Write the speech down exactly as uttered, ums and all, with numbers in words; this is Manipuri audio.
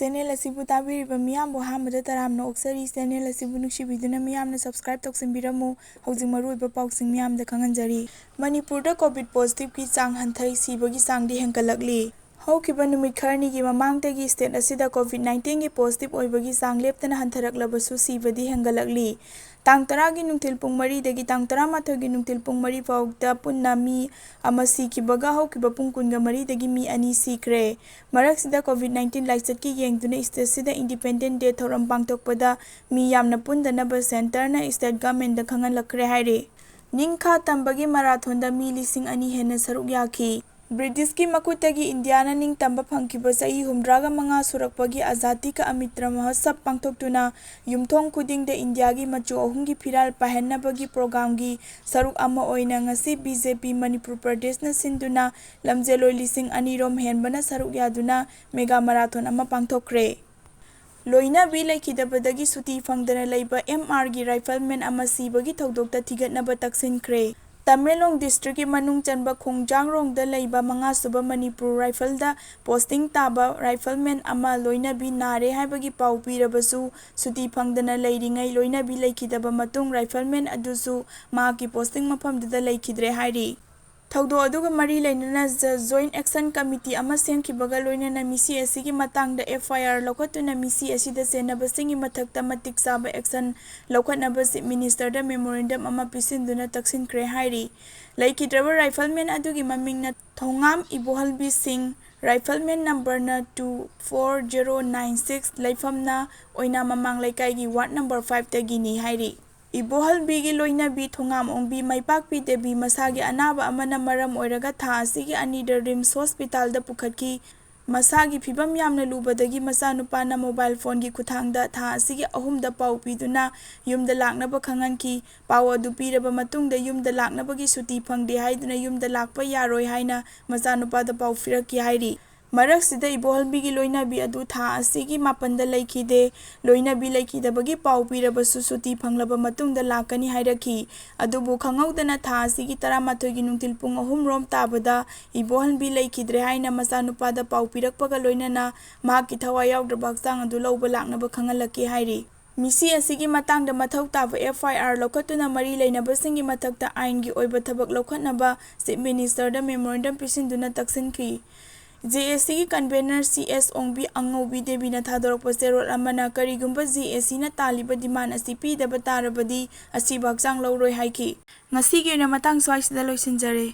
ꯆꯦꯅꯦꯜ ꯑꯁꯤꯕꯨ ꯇꯥꯕꯤꯔꯤꯕ ꯃꯤꯌꯥꯝꯕꯨ ꯑꯍꯥꯟꯕꯗ ꯇꯔꯥꯝꯅ ꯑꯣꯛꯆꯔꯤ꯫ ꯆꯦꯅꯦꯜ ꯑꯁꯤꯕꯨ ꯅꯨꯡꯁꯤꯕꯤꯗꯨꯅ ꯃꯤꯌꯥꯝꯅ subscribe ꯇꯧꯁꯤꯟꯕꯤꯔꯝꯃꯨ꯫ ꯍꯧꯖꯤꯛ ꯃꯔꯨꯑꯣꯏꯕ ꯄꯥꯎꯁꯤꯡ ꯃꯤꯌꯥꯝꯗ ꯈꯪꯍꯟꯖꯔꯤ꯫ ꯃꯅꯤꯄꯨꯔꯗ COVID positive ꯀꯤ ꯆꯥꯡ ꯍꯟꯊꯩ, ꯁꯤꯕꯒꯤ ꯆꯥꯡꯗꯤ ꯍꯦꯟꯒꯠꯂꯛꯂꯤ꯫ ꯍꯧꯈꯤꯕ ꯅꯨꯃꯤꯠ ꯈꯔꯅꯤꯒꯤ ꯃꯃꯥꯡꯗꯒꯤ state ꯑꯁꯤꯗ COVID nineteen ꯒꯤ positive ꯑꯣꯏꯕꯒꯤ ꯆꯥꯡ ꯂꯦꯞꯇꯅ ꯍꯟꯊꯔꯛꯂꯕꯁꯨ ꯁꯤꯕꯗꯤ ꯍꯦꯟꯒꯠꯂꯛꯂꯤ꯫ ꯇꯥꯡ ꯇꯔꯥꯒꯤ ꯅꯨꯡꯊꯤꯜ ꯄꯨꯡ ꯃꯔꯤꯗꯒꯤ ꯇꯥꯡ ꯇꯔꯥꯃꯥꯊꯣꯏꯒꯤ ꯅꯨꯡꯊꯤꯜ ꯄꯨꯡ ꯃꯔꯤ ꯐꯥꯎꯗ ꯄꯨꯟꯅ ꯃꯤ ꯑꯃ ꯁꯤꯈꯤꯕꯒ ꯍꯧꯈꯤꯕ ꯄꯨꯡ ꯀꯨꯟꯒ ꯃꯔꯤꯗꯒꯤ ꯃꯤ ꯑꯅꯤ ꯁꯤꯈ꯭ꯔꯦ꯫ ꯃꯔꯛꯁꯤꯗ COVID nineteen ꯂꯥꯏꯆꯠꯀꯤ ꯌꯦꯡꯗꯨꯅ state ꯁꯤꯗ Independence Day ꯊꯧꯔꯝ ꯄꯥꯡꯊꯣꯛꯄꯗ ꯃꯤ ꯌꯥꯝꯅ ꯄꯨꯟꯗꯅꯕ centre ꯅ state government ꯗ ꯈꯪꯍꯜꯂꯛꯈ꯭ꯔꯦ ꯍꯥꯏꯔꯤ꯫ ꯅꯤꯡꯈꯥ ꯇꯝꯕꯒꯤ marathon ꯗ ꯃꯤ ꯂꯤꯁꯤꯡ ꯑꯅꯤ ꯍꯦꯟꯅ ꯁꯔꯨꯛ ꯌꯥꯈꯤ꯫ ꯕ꯭ꯔꯤꯇꯤꯁꯀꯤ ꯃꯈꯨꯠꯇꯒꯤ ꯏꯟꯗꯤꯌꯥꯅ ꯅꯤꯡꯇꯝꯕ ꯐꯪꯈꯤꯕ ꯆꯍꯤ ꯍꯨꯝꯗ꯭ꯔꯥꯒ ꯃꯉꯥ ꯁꯨꯔꯛꯄꯒꯤ ꯑꯖꯥꯗꯤ ꯀ ꯑꯃ꯭ꯔꯤꯇ ꯃꯍꯣꯠꯁꯕ ꯄꯥꯡꯊꯣꯛꯇꯨꯅ ꯌꯨꯝꯊꯣꯡ ꯈꯨꯗꯤꯡꯗ ꯏꯟꯗꯤꯌꯥꯒꯤ ꯃꯆꯨ ꯑꯍꯨꯝꯒꯤ ꯐꯤꯔꯥꯜ ꯄꯥꯏꯍꯟꯅꯕꯒꯤ programme ꯒꯤ ꯁꯔꯨꯛ ꯑꯃ ꯑꯣꯏꯅ ꯉꯁꯤ BJP ꯃꯅꯤꯄꯨꯔ ꯄ꯭ꯔꯗꯦꯁꯅ ꯁꯤꯟꯗꯨꯅ ꯂꯝꯖꯦꯜꯂꯣꯏ ꯂꯤꯁꯤꯡ ꯑꯅꯤ ꯔꯣꯝ ꯍꯦꯟꯕꯅ ꯁꯔꯨꯛ ꯌꯥꯗꯨꯅ mega marathon ꯑꯃ ꯄꯥꯡꯊꯣꯛꯈ꯭ꯔꯦ꯫ ꯂꯣꯏꯅꯕꯤ ꯂꯩꯈꯤꯗꯕꯗꯒꯤ ꯁꯨꯇꯤ ꯐꯪꯗꯅ ꯂꯩꯕ M R ꯒꯤ rifleman ꯑꯃ ꯁꯤꯕꯒꯤ ꯊꯧꯗꯣꯛꯇ ꯊꯤꯒꯠꯅꯕ ꯇꯛꯁꯤꯟꯈ꯭ꯔꯦ꯫ ꯇꯃꯦꯡꯂꯣꯡ district ꯀꯤ ꯃꯅꯨꯡ ꯆꯟꯕ ꯈꯣꯡꯖꯥꯡꯔꯣꯡꯗ ꯂꯩꯕ ꯃꯉꯥꯁꯨꯕ ꯃꯅꯤꯄꯨꯔ rifle ꯗ posting ꯇꯥꯕ rifleman ꯑꯃ ꯂꯣꯏꯅꯕꯤ ꯅꯥꯔꯦ ꯍꯥꯏꯕꯒꯤ ꯄꯥꯎ ꯄꯤꯔꯕꯁꯨ, ꯁꯨꯇꯤ ꯐꯪꯗꯅ ꯂꯩꯔꯤꯉꯩ ꯂꯣꯏꯅꯕꯤ ꯂꯩꯈꯤꯗꯕ ꯃꯇꯨꯡ rifleman ꯑꯗꯨꯁꯨ ꯃꯍꯥꯛꯀꯤ posting ꯃꯐꯝꯗꯨꯗ ꯂꯩꯈꯤꯗ꯭ꯔꯦ ꯍꯥꯏꯔꯤ꯫ ꯊꯧꯗꯣꯛ ꯑꯗꯨꯒ ꯃꯔꯤ ꯂꯩꯅꯅ ꯖ-, Joint Action Committee ꯑꯃ ꯁꯦꯝꯈꯤꯕꯒ ꯂꯣꯏꯅꯅ ꯃꯤꯁꯤ ꯑꯁꯤꯒꯤ ꯃꯇꯥꯡꯗ F I R ꯂꯧꯈꯠꯇꯨꯅ ꯃꯤꯁꯤ ꯑꯁꯤꯗ ꯆꯦꯟꯅꯕꯁꯤꯡꯒꯤ ꯃꯊꯛꯇ ꯃꯇꯤꯛ ꯆꯥꯕ action ꯂꯧꯈꯠꯅꯕ Chief Minister ꯗ memorandum ꯑꯃ ꯄꯤꯁꯤꯟꯗꯨꯅ ꯇꯛꯁꯤꯟꯈ꯭ꯔꯦ ꯍꯥꯏꯔꯤ꯫ ꯂꯩꯈꯤꯗ꯭ꯔꯕ rifleman ꯑꯗꯨꯒꯤ ꯃꯃꯤꯡꯅ ꯊꯣꯉꯥꯝ ꯏꯕꯣꯍꯜꯕꯤ ꯁꯤꯡ, rifleman number ꯅ two four zero nine six, ꯂꯩꯐꯝꯅ ꯑꯣꯏꯅꯥ ꯃꯃꯥꯡ ꯂꯩꯀꯥꯏꯒꯤ ward number five ꯇꯒꯤꯅꯤ ꯍꯥꯏꯔꯤ꯫ ꯏꯕꯣꯍꯜꯕꯤꯒꯤ ꯂꯣꯏꯅꯕꯤ ꯊꯣꯉꯥꯝ ꯑꯣꯡꯕꯤ ꯃꯩꯄꯥꯛꯄꯤ ꯗꯦꯕꯤ ꯃꯁꯥꯒꯤ ꯑꯅꯥꯕ ꯑꯃꯅ ꯃꯔꯝ ꯑꯣꯏꯔꯒ ꯊꯥ ꯑꯁꯤꯒꯤ ꯑꯅꯤꯗ RIMS hospital ꯗ ꯄꯨꯈꯠꯈꯤ꯫ ꯃꯁꯥꯒꯤ ꯐꯤꯕꯝ ꯌꯥꯝꯅ ꯂꯨꯕꯗꯒꯤ ꯃꯆꯥꯅꯨꯄꯥꯅ mobile phone ꯒꯤ ꯈꯨꯠꯊꯥꯡꯗ ꯊꯥ ꯑꯁꯤꯒꯤ ꯑꯍꯨꯝꯗ ꯄꯥꯎ ꯄꯤꯗꯨꯅ ꯌꯨꯝꯗ ꯂꯥꯛꯅꯕ ꯈꯪꯍꯟꯈꯤ꯫ ꯄꯥꯎ ꯑꯗꯨ ꯄꯤꯔꯕ ꯃꯇꯨꯡꯗ ꯌꯨꯝꯗ ꯂꯥꯛꯅꯕꯒꯤ ꯁꯨꯇꯤ ꯐꯪꯗꯦ ꯍꯥꯏꯗꯨꯅ ꯌꯨꯝꯗ ꯂꯥꯛꯄ ꯌꯥꯔꯣꯏ ꯍꯥꯏꯅ ꯃꯆꯥꯅꯨꯄꯥꯗ ꯄꯥꯎ ꯄꯤꯔꯛꯈꯤ ꯍꯥꯏꯔꯤ꯫ ꯃꯔꯛꯁꯤꯗ ꯏꯕꯣꯍꯜꯕꯤꯒꯤ ꯂꯣꯏꯅꯕꯤ ꯑꯗꯨ ꯊꯥ ꯑꯁꯤꯒꯤ ꯃꯥꯄꯟꯗ ꯂꯩꯈꯤꯗꯦ꯫ ꯂꯣꯏꯅꯕꯤ ꯂꯩꯈꯤꯗꯕꯒꯤ ꯄꯥꯎ ꯄꯤꯔꯕꯁꯨ ꯁꯨꯇꯤ ꯐꯪꯂꯕ ꯃꯇꯨꯡꯗ ꯂꯥꯛꯀꯅꯤ ꯍꯥꯏꯔꯛꯈꯤ꯫ ꯑꯗꯨꯕꯨ ꯈꯪꯍꯧꯗꯅ ꯊꯥ ꯑꯁꯤꯒꯤ ꯇꯔꯥꯃꯥꯊꯣꯏꯒꯤ ꯅꯨꯡꯊꯤꯜ ꯄꯨꯡ ꯑꯍꯨꯝ ꯔꯣꯝ ꯇꯥꯕꯗ ꯏꯕꯣꯍꯜꯕꯤ ꯂꯩꯈꯤꯗ꯭ꯔꯦ ꯍꯥꯏꯅ ꯃꯆꯥꯅꯨꯄꯥꯗ ꯄꯥꯎ ꯄꯤꯔꯛꯄꯒ ꯂꯣꯏꯅꯅ ꯃꯍꯥꯛꯀꯤ ꯊꯋꯥꯏ ꯌꯥꯎꯗ꯭ꯔꯕ ꯍꯛꯆꯥꯡ ꯑꯗꯨ ꯂꯧꯕ ꯂꯥꯛꯅꯕ ꯈꯪꯍꯜꯂꯛꯀꯦ ꯍꯥꯏꯔꯤ꯫ ꯃꯤꯁꯤ ꯑꯁꯤꯒꯤ ꯃꯇꯥꯡꯗ ꯃꯊꯧ ꯇꯥꯕ ꯑꯦꯐ ꯑꯥꯏ ꯑꯥꯔ ꯂꯧꯈꯠꯇꯨꯅ ꯃꯔꯤ ꯂꯩꯅꯕꯁꯤꯡꯒꯤ ꯃꯊꯛꯇ ꯑꯥꯏꯟꯒꯤ ꯑꯣꯏꯕ ꯊꯕꯛ ꯂꯧꯈꯠꯅꯕ ꯆꯤꯐ ꯃꯤꯅꯤꯁꯇꯔꯗ ꯃꯦꯃꯣꯔꯦꯟꯗꯝ ꯄꯤꯁꯤꯟꯗꯨꯅ ꯇꯛꯁꯤꯟꯈꯤ꯫ ꯖꯦ ꯑꯦ ꯁꯤꯒꯤ ꯀꯟꯚꯦꯅꯔ ꯁꯤ ꯑꯦꯁ ꯑꯣꯡꯕꯤ ꯑꯉꯧꯕꯤ ꯗꯦꯕꯤꯅ ꯊꯥꯗꯣꯔꯛꯄ ꯆꯦꯔꯣꯜ ꯑꯃꯅ ꯀꯔꯤꯒꯨꯝꯕ ꯖꯦ ꯑꯦ ꯁꯤꯅ ꯇꯥꯜꯂꯤꯕ ꯗꯤꯃꯥꯟ ꯑꯁꯤ ꯄꯤꯗꯕ ꯇꯥꯔꯕꯗꯤ ꯑꯁꯤꯕ ꯍꯛꯆꯥꯡ ꯂꯧꯔꯣꯏ ꯍꯥꯏꯈꯤ꯫ ꯉꯁꯤꯒꯤ ꯑꯣꯏꯅ ꯃꯇꯥꯡ ꯁ꯭ꯋꯥꯏꯁꯤꯗ ꯂꯣꯏꯁꯤꯟꯖꯔꯦ꯫